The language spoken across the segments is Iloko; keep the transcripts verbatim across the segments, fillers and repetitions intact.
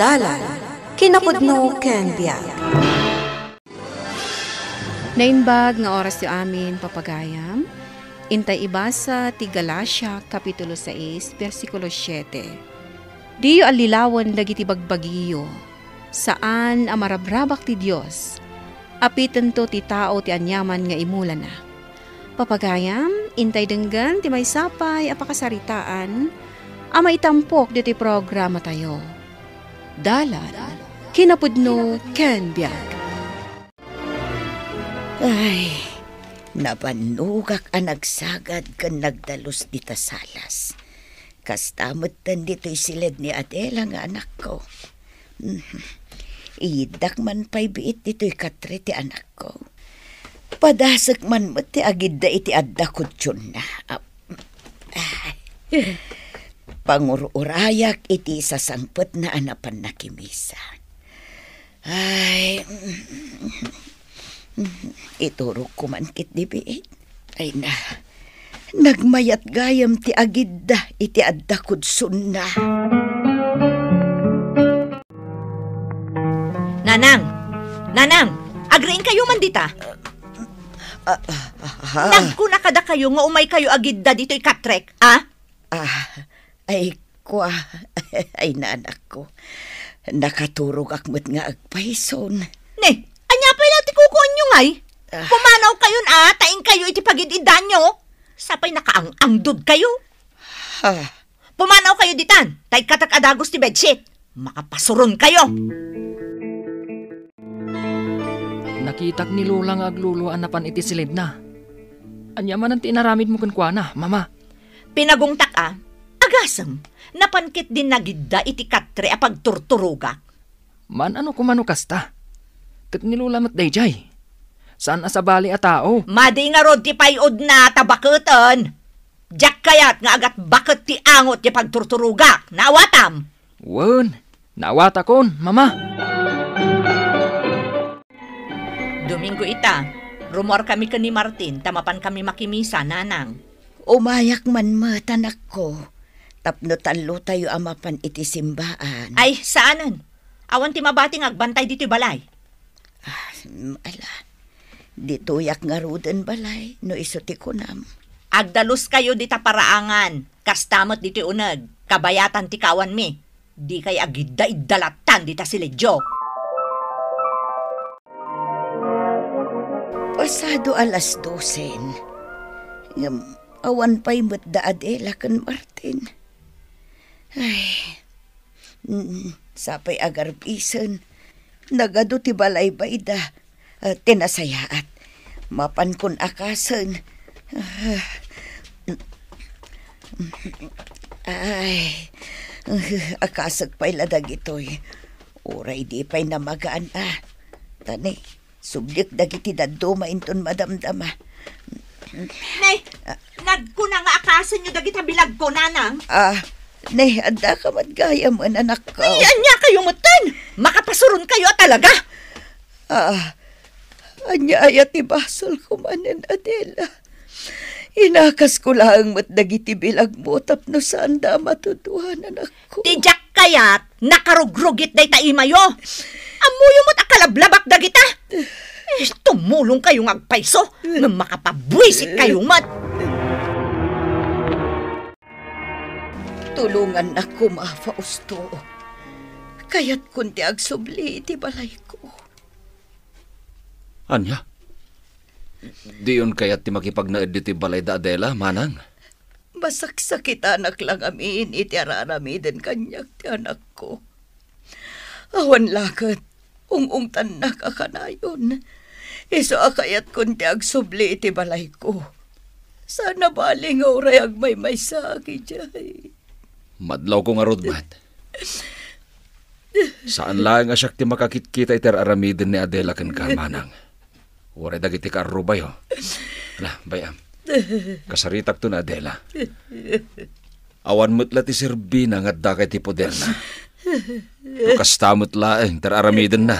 Dalan, kinapudno ken biag. Naimbag nga orasyo amin, papagayam. Intay ibasa ti Galacia, Kapitulo sais, bersikulo siete. Diyo allilawen dagiti bagbagiyo. Saan a marabrabak ti Dios. Apitento ti tao ti aniaman nga imulana. Papagayam, intay denggen ti maysa pay a pakasaritaan a maitampok ditoy programatayo. Dalan, kinapudno ken biag. Ay, nabannogak a nagsagad ken nagdalus dita salas. Kasta metten ditoy siled ni Adela nga anakko. Mhm. Iyiddak man pay biit ditoy katre ti anakko. Padasek man met ti agidda iti adda kutsionna. Ah, ah. Pangur-urayak iti sasangpetna a napan nakimisa. Ay, iturogko man ketdi biit. Ay na, nagmayat gayam ti agidda iti adda kutsionna. Nanang! Nanang! Agriingkayo man dita! Ah, ah, ah, ah. Nagkuna kadakayo nga umaykayo agidda ditoy katrek, a? Ah, ay, kua, ay, nanakko. Nakaturogak met nga agpayson. Ne, ania pay la ti kukuanyo ngay? Ah. Pumanawkayon a, ta inkayo iti pagid-iddanyo. Sapay nakaang-angdodkayo. Ah. Pumanawkayo ditan, ta ikkatak a dagus ti bedsheet. Makapasuronkayo. Nakitak ni Lola nga aglulua a napan iti siledna. Ania manen ti inaramidmo kenkuana, Mama? Pinagungtak a, agasem, napan ketdin nagidda iti katre a pagturturogak. Maan-ano koma no kasta. Ket ni Lola met daydiay. Saan a sabali a tao. Madi ngarud ti pay-odna ta baketen. Diak kayat nga agatbaket ti angot ti pagturturogak. Naawatam? Wen, naawatakon, Mama. Domingo ita, rumuarkami ken ni Martin ta mapankami makimisa, nanang. Umayak man met, anakko, tapno tallotayo a mapan iti simbaan. Ay, saanen. Awan ti mabati nga agbantay ditoy balay. Ah, mm, ala. Ditoyak ngaruden balay, no isu ti kunam. Agdaluskayo dita paraangan, kasta met ditoy uneg, kabayatan ti kaawanmi. Dikay agidda-idda lattan dita siledyo. Pasado alas dosen. Ngem awan pay met da Adela ken Martin. Ay, mm, sapay agarbisen. Nagadu ti balaybayda. Ah, ti nasayaat. Mapankon akasen. Ah, ay, akasek pay la dagitoy. Uray di pay namagaan a. Tani, sublik dagiti dadduma inton madamdama. Ne, nagkuna nga akasenyo dagita bilagko, nanang? Ah, ne, addaka met gayam, anakko. Ay, ania kayo metten? Makapasuron kayo a talaga! Ah, ania aya ti basolko manen, Adela? Inakasko laeng met dagiti bilagmo tapno saanda a matuduan, anakko. Ti diak kayat, nakarugrugit dayta imayo. Ammoyo met a kalablabak dagita. Eh, tumulong kayo nga agpayso, ngem makapabuisit kayo met. Tulongannak koma, Fausto. Kayatkon ti agsubli iti balayko. Ania? Diyon kayat ti makipagnaed ditoy balay da Adela, manang? Masaksakitanak la ngamin iti ar-aramiden kaniak ti anakko. Awan la ket, ung-ungtannak a kanayon. Isu a kayatkon ti agsubli iti balayko. Saan a bali nga uray agmaymaysaak idiay. Madlawko ngarud met. Saan laeng a siak ti makakitkita iti ar-aramiden ni Adela kenka, manang. Uray dagiti kaarrubayo. Ala, bay-am. Kasaritakto ni Adela. Awan met la ti serbina nga addaka iti poderna. No kasta met laeng ti ar-aramidenna.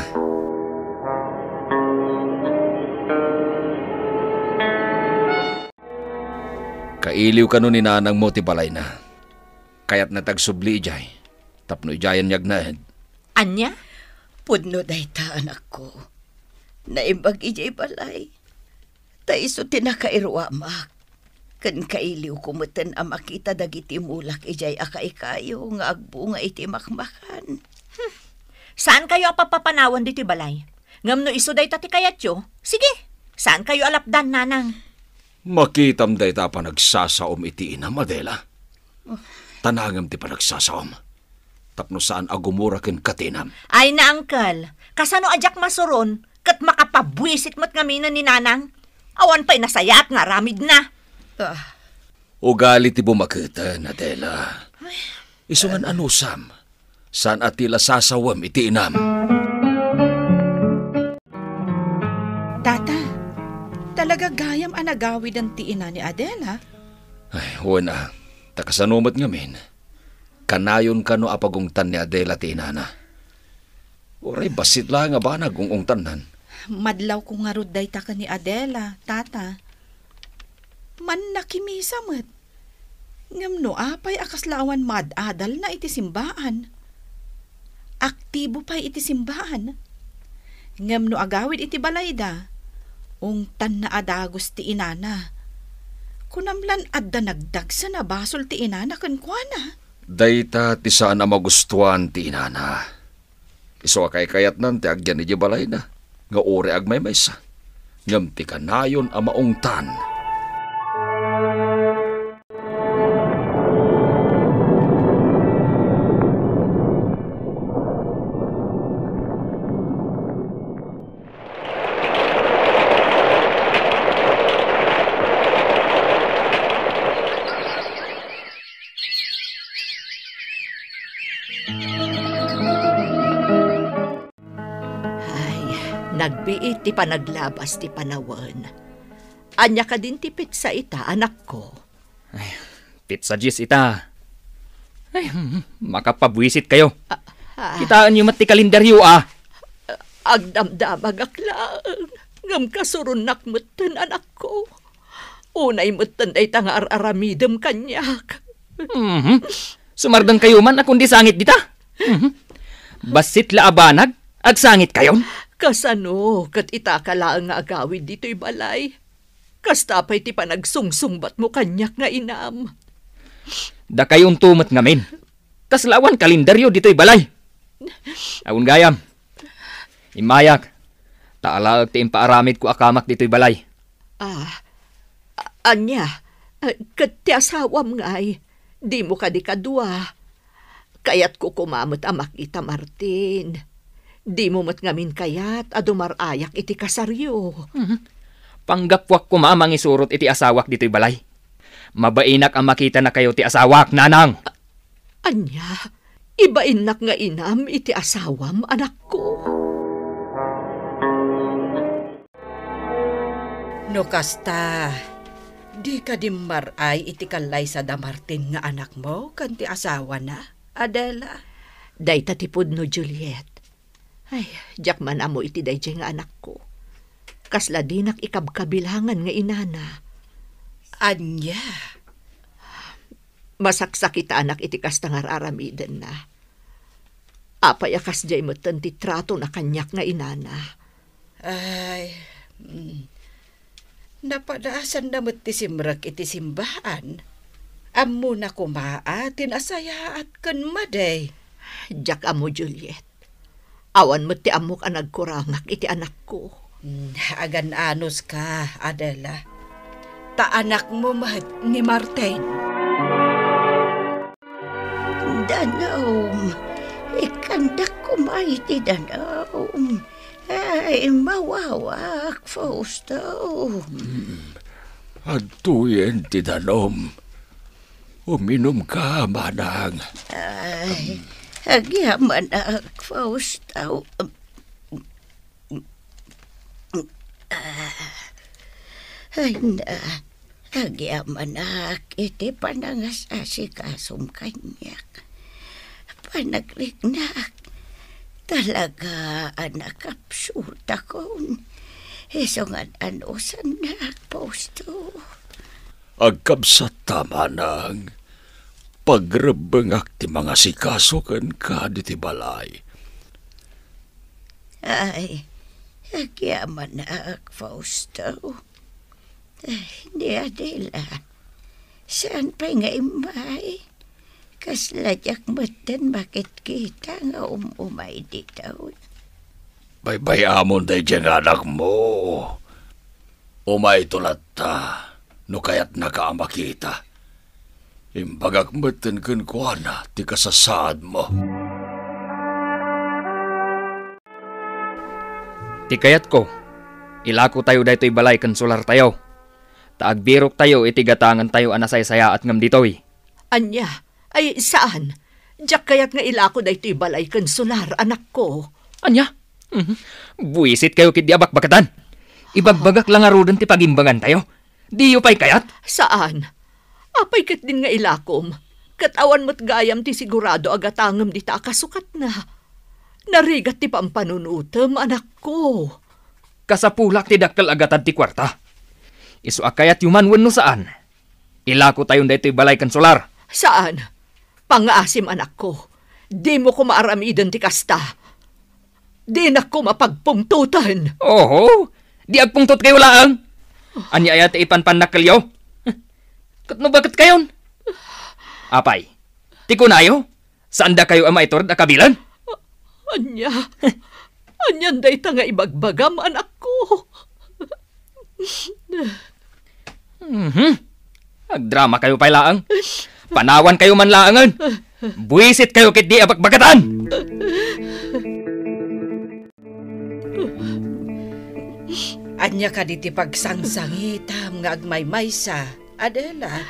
Kailiw kano ni nanangmo ti balayna. Kayatna ti agsubli idiay, tapno idiayen nga agnaed. Ania? Pudno dayta, anakko. Naimbag idiay balay. Ta isu ti nakairuamak. Ken kailiwko metten a makita dagiti mulak idiay a kaikayo nga agbunga iti makmakan. Hmm. Saankayo a papapanawan ditoy balay? Ngem no isu dayta ti kayatyo, sige, saankayo a lapdan, nanang. Makitam dayta a panagsasaom iti inam, Adela. Ta nangem ti panagsasaom. Tapno saan a gumura ken katinam. Ay na, uncle. Kasano a diak masuron ket makapabuisit met ngamin ni nanang? Awan pay nasayaat nga aramidna. Ah. Ugali ti bumaketen, Adela. Isu ngan anusam, saan a ti la sasawem iti inam. Tata, talaga gayam a nagawiden ti ina ni Adela? Ay, wen a. Ta kasano met ngamin? Kanayon kano a pagungtan ni Adela ti inana? Uray bassit laeng a banag ung-ungtannan. Madlawko ngarud dayta ken ni Adela, Tata. Mannakimisa met. Ngem no apay a kasla awan maad-adalna iti simbaan? Aktibo pay iti simbaan. Ngem no agawid iti balayda, ungtanna a dagus ti inana. Kunam lan adda nagdagsen a basol ti inana kenkuana. Dayta ti saan a magustuan ti inana. Isu a kaykayatnan ti agyan idiay balayna nga uray agmaymaysa, ngem ti kanayon a maungtan. Ay, nagbiit ti panaglabas ti panawen. Ania kadin ti petsa ita, anakko? Ay, petsa dies ita. Ay, hmm, makapabuisit kayo. Ah, ah. Kitaenyo met ti kalendaryo, ah. Agdamdamagak laeng, ngem kasuronnak metten, anakko. Unay metten dayta nga ar-aramidem kaniak. Mhm. Sumardeng kayo man a kundi sangit dita. Mhm. Bassit la a banag, agsangit kayon? Kasano ket itaka laeng nga agawid ditoy balay? Kasta pay ti panagsungsungbatmo kaniak nga inam. Dakayonto met ngamin. Kasla awan kalendaryo ditoy balay. Awan gayam. Immayak. Ta alaek ti impaaramidko a kamak ditoy balay. Ah, a-, ania? Eh, ket ti asawam ngay? Dimo kadi kadua? Kayatko koma met a makita, Martin. Dimo met ngamin kayat a dumar-ayak iti kasaryo. Mhm. Panggapuak koma a mangisurot iti asawak ditoy balay. Mabainak a makitanakayo ti asawak, nanang. A-, ania? Ibainnak nga inam iti asawam, anakko. No kasta, dika dimmar-ay iti kallaysa da Martin nga anakmo ken ti asawana, Adela? Dayta ti pudno, Juliet. Ay, diak man ammo iti daydiay nga anakko. Kasla dinak ikabkabilangan nga inana. Ania? Masaksakitanak iti kasta nga ar-aramidenna. Apay a kasdiay metten ti tratona kaniak nga inana? Ay, mm. Napadasanna met ti simrek iti simbaan. Ammona koma a ti nasayaat ken madi. Diak ammo, Juliet. Awan met ti ammok a nagkurangak iti anakko. Mm, agan-anuska, Adela. Ta anakmo met ni Martin. Danum, ikkandak koma iti danum. Ay, mawawak, Fausto. Mm. Adtoyen ti danum. Uminumka, manang. Ay, agyamanak, Fausto. Ay na, agyamanak iti panangasasikasom kaniak. Panagriknak, talaga a nakapsutakon. Isu ngan anusannak, Fausto. Agkabsatta, manang. Pagrebbengak ti mangasikaso kenka ditoy balay. Ay, agyamanak, Fausto. Ay, ni Adela, saan pay nga immay? Kasla diak metten makitkita nga um-umay ditoy. Baybay-amon daydiay nga anakmo. Umayto latta, no kayatnaka a makita. Imbagak metten kenkuana ti kasasaadmo. Ti kayatko, ilakotayo daytoy balay ken solartayo. Ta agbiroktayo iti gatangentayo a nasaysayaat ngem ditoy. Ania? Ay, saan. Diak kayat nga ilako daytoy balay ken solar, anakko. Ania? Mhm. Buisitkayo ketdi a bakbakatan. Ibagbagak la ngaruden ti pagimbangantayo. Diyo pay kayat? Saan. Apay ketdin nga ilakom? Ket awan met gayam ti sigurado a gatangem dita a kasukatna. Narigat ti pampanunotem, anakko. Kasapulak ti dakkel a gatad ti kuarta. Isu a kayatyo man wenno saan, ilakotayon daytoy balay ken solar. Saan. Pangngaasim, anakko. Dimo koma aramiden ti kasta. Dinak koma pagpungtoten. Oho, di agpungtotkayo laeng. Ania aya ti ipanpannakkelyo? Ket no baketkayon? Apay, ti kunayo, saan dakayo a maitured a kabilen? Ania? Anian dayta nga ibagbagam, anakko? Mhm. Agdramakayo pay laeng. Panawankayo man laengen. Buisitkayo ketdi a bakbakatan. Ania kadi ti pagsangsangitam nga agmaymaysa, Adela?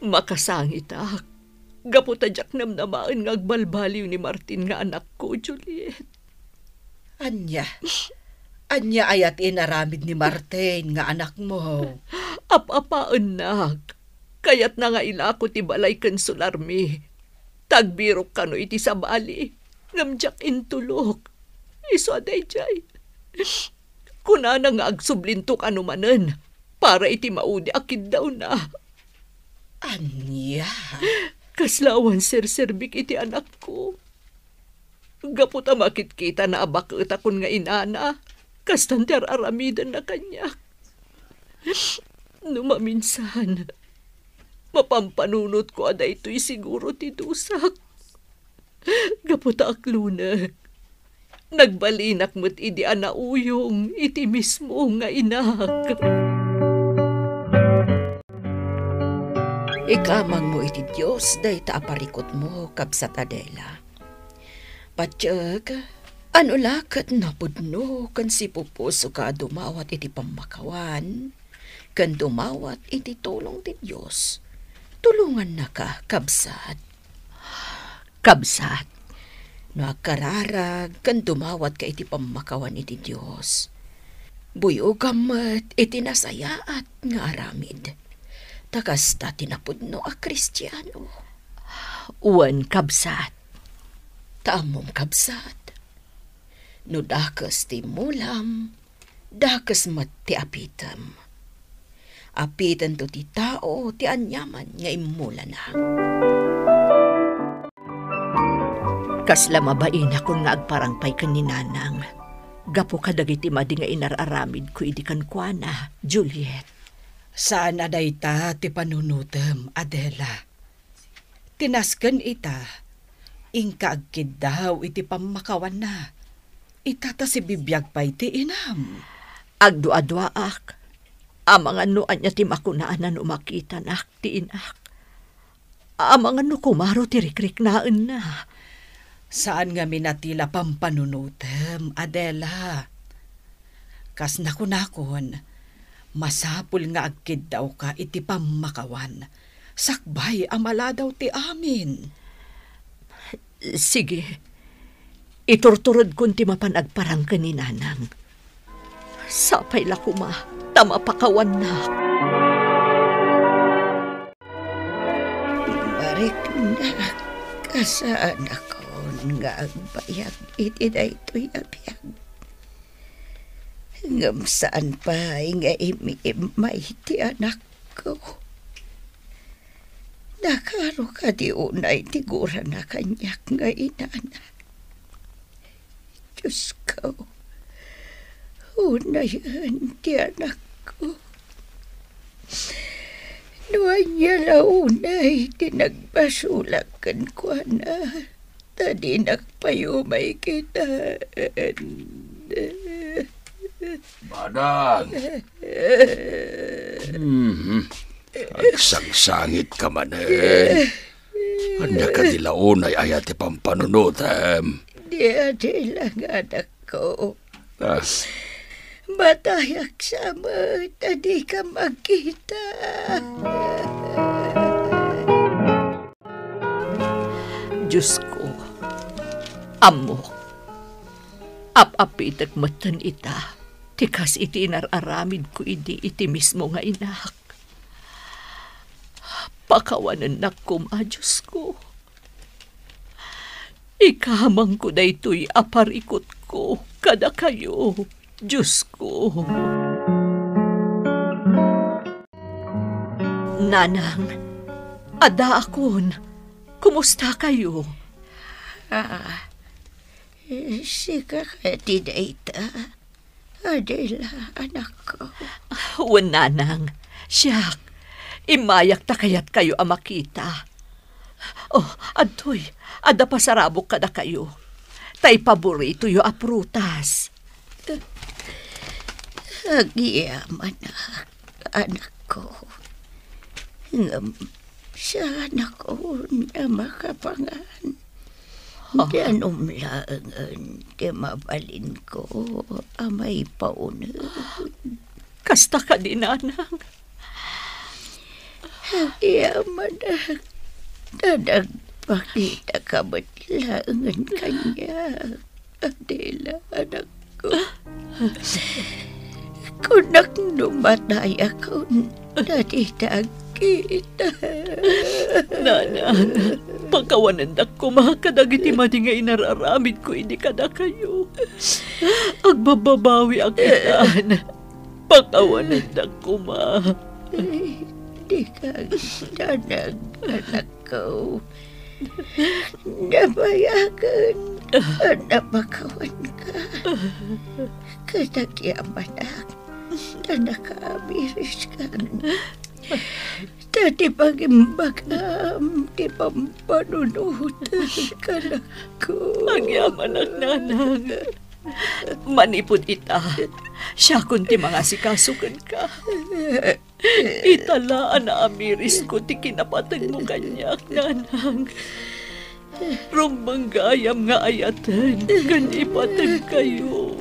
Makasangitak. Gapu ta diak namnamaen nga agbalbaliw ni Martin nga anakko, Juliet. Ania? Ania aya ti inaramid ni Martin nga anakmo? Ap-apaennak. Kayatna nga ilako ti balay ken solarmi. Ta agbirok kano iti sabali, ngem diak intulok. Isu a daydiay. Kunana nga agsublinto kano manen para iti maudi a kiddawna. Ania? Kasla awan serserbik iti anakko. Gapu ta makitkitana a baketakon nga inana, kastan ti ar-aramidenna kaniak. No maminsan, mapampanunotko a daytoy siguro ti dusak. Gapu ta aklunek, nagbalinak met idi a nauyong iti mismo nga inak. Ikamangmo iti Dios dayta a parikutmo, Kabsat Adela. Patiek, ano la ket napudno ken sipupusoka a dumawat iti pammakawan ken dumawat iti tulong ti Dios. Tulongannaka, kabsat. Kabsat, no agkararag ken dumawatka iti pammakawan iti Dios, buyogam met iti nasayaat nga aramid. Ta kasta ti napudno a Kristiano. Wen, kabsat. Ta ammom, kabsat, no dakes ti immulam, dakes met ti apitem. Apitento ti tao ti aniaman nga immulana. Kasla mabainakon nga agparang pay ken ni Nanang gapu kadagiti madi nga inar-aramidko idi kenkuana, Juliet. Saan a dayta ti panunotem, Adela. Ti nasken ita, inka agkiddaw iti pammakawanna. Ita ta sibibiag pay ti inam. Agduaduaak. Amangan no ania ti makunana no makitanak ti inak. Amangan no kumaro ti rikriknaenna. Saan ngamin a ti la pampanunotem, Adela. Kas nakunakon, masapul nga agkiddawka iti pammakawan, sakbay a maladaw ti amin. Sige, iturturodkon ti mapan agparang ken ni Nanang. Sapay la koma ta mapakawannak. Mariknak, kasaanakon nga agbayag iti daytoy a biag. Ngem saan pay nga imiimmay ti anakko. Nakaro kadi unay ti gurana kaniak nga inana? Diosko, unayen ti anakko. No ania la unay ti nagbasolak kenkuana, ta dinak pay umay kitaen. Manang! Mhm. Agsangsangitka manen. Ania kadi la unay aya ti pampanunotem? Di adi la nga anakko. Ah. Matayak sa met a dika makita. Diosko, ammok, ap-apitek metten ita ti kas iti inar-aramidko idi iti mismo nga inak. Pakawanennak koma, Diosko. Ikamangko daytoy a parikutko kadakayo, Diosko. Nanang, addaakon, kumustakayo? Ah, sika kadi dayta? Adela, anakko. Wen, nanang, siak, immayak ta kayatkayo a makita. Oh, adtoy, adda pasarabok kadakayo. Tay paboritoyo a prutas. Agyamanak, anakko. Ngem saanakon a makapangan. Ha? Danum laengen ti mabalinko a maipauneg. Kasta kadi, nanang? Agyamanak, ta nagpakitaka met laengen kaniak. Adela, anakko. Kunak no matayakon, ta dita agkita. Nanang, pakawanendak koma kadagiti madi nga inar-aramidko idi kadakayo. Agbabbabawiak itan. Pakawanendak koma. Ay, dika agdanag, anakko. Nabayagen a napakawanka. Ket agyamanak, ta nakaamiriskan. Ta ti pangimbagam ti pampanunotek, anakko. Agyamanak, nanang. Manipud ita, siakon ti mangasikaso kenka. Ita la a naamirisko ti kinapategmo kaniak, nanang. Rumbeng gayam nga ayaten ken ipategkayo.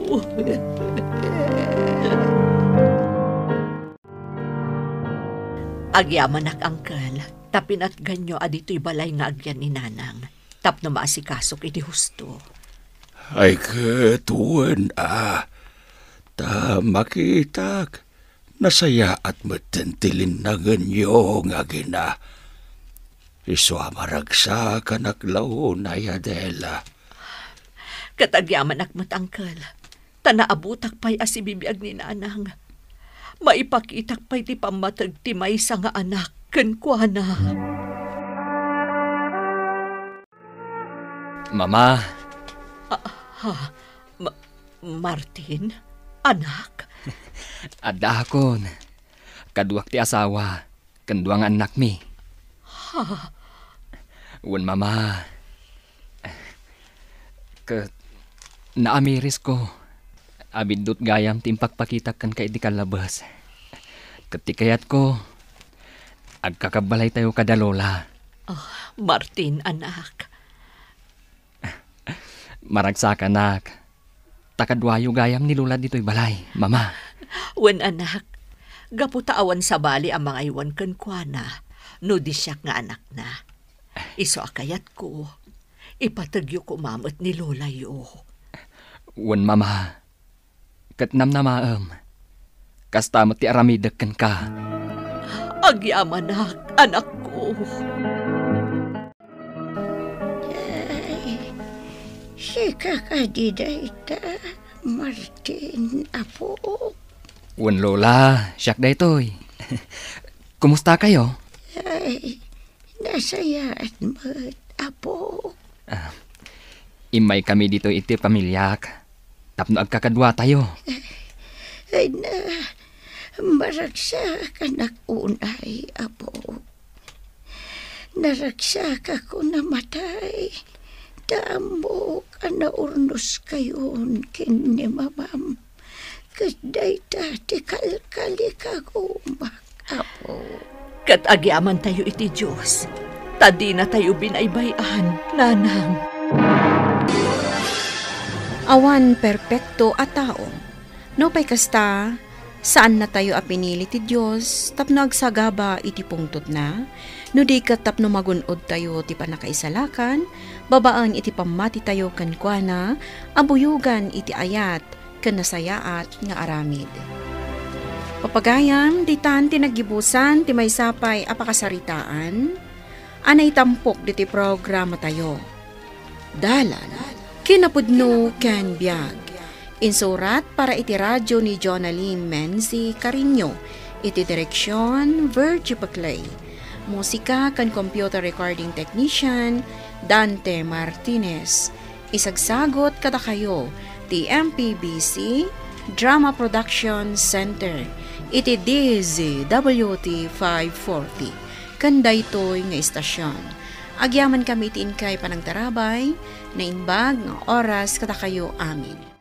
Agyamanak, angkel, ta pinatganyo a ditoy balay nga agyan ni nanang tapno maasikasok iti husto. Ay, ket wen a, ta makitak, nasayaat metten ti linnangenyo nga agina. Isu a maragsakanak la unay, Adela. Ket agyamanak met, angkel, ta naabutak pay a sibibiag ni nanang. Maipakitak pay ti pammateg ti maysa nga anak kenkuana. Mama. Ah, ha? Ma-, Martin, anak? Addaakon. Kaduak ti asawa, ken dua nga annakmi. Ha? Wen, Mama. Ket naamirisko a biddut gayam ti impakpakitak kenka idi kallabes. Ket ti kayatko, agkakabbalaytayo kada Lola. Ah, Martin, anak. Maragsakanak, ta kaduayo gayam ni Lola ditoy balay, Mama. Wen, anak, gapu ta awan sabali a mangaywan kenkuana no di siak nga anakna. Isu a kayatko, ipategyo koma met ni Lolayo. Wen, Mama. Ket namnamaem, kasta met ti aramidek kenka. Agyamanak, anakko. Ay, sika kadi dayta, Martin, apo? Wen, Lola, siak daytoy. Kumustakayo? Ay, nasayaat met, apo. Ah, immaykami ditoy iti pamiliak. tapno agkakaduatayo. Ay na, maragsakanak unay, Apo. Naragsakak a namatay, ta ammok a naurnoskayon ken ni Mamam. Ket dayta ti kalkalikagumak, Apo. Ket agyamantayo iti Dios, ta dinatayo binaybay-an, nanang. Awan perpekto a tao. Nupay kasta, saannatayo a pinili ti Dios tapno agsagaba iti pungtotna, no di ket tapno magun-odtayo ti pannakaisalakan babaen iti pammatitayo kenkuana a buyogan iti ayat ken nasayaat nga aramid. Papagayam, ditan ti naggibusan ti maysa pay a pakasaritaan a naitampok ditoy programatayo. Dalan, kinapudno ken biag. Insurat para iti radio ni Jonalyn Menzi Cariño. Iti direksion, Virgie Paclay. Musika ken computer recording technician, Dante Martinez. Isagsagot kadakayo ti M P B C Drama Production Center iti D Z W T five forty. Ken daytoy nga istasion, agyamankami iti inkay panangtarabay, naimbag nga oras kadakayo amin.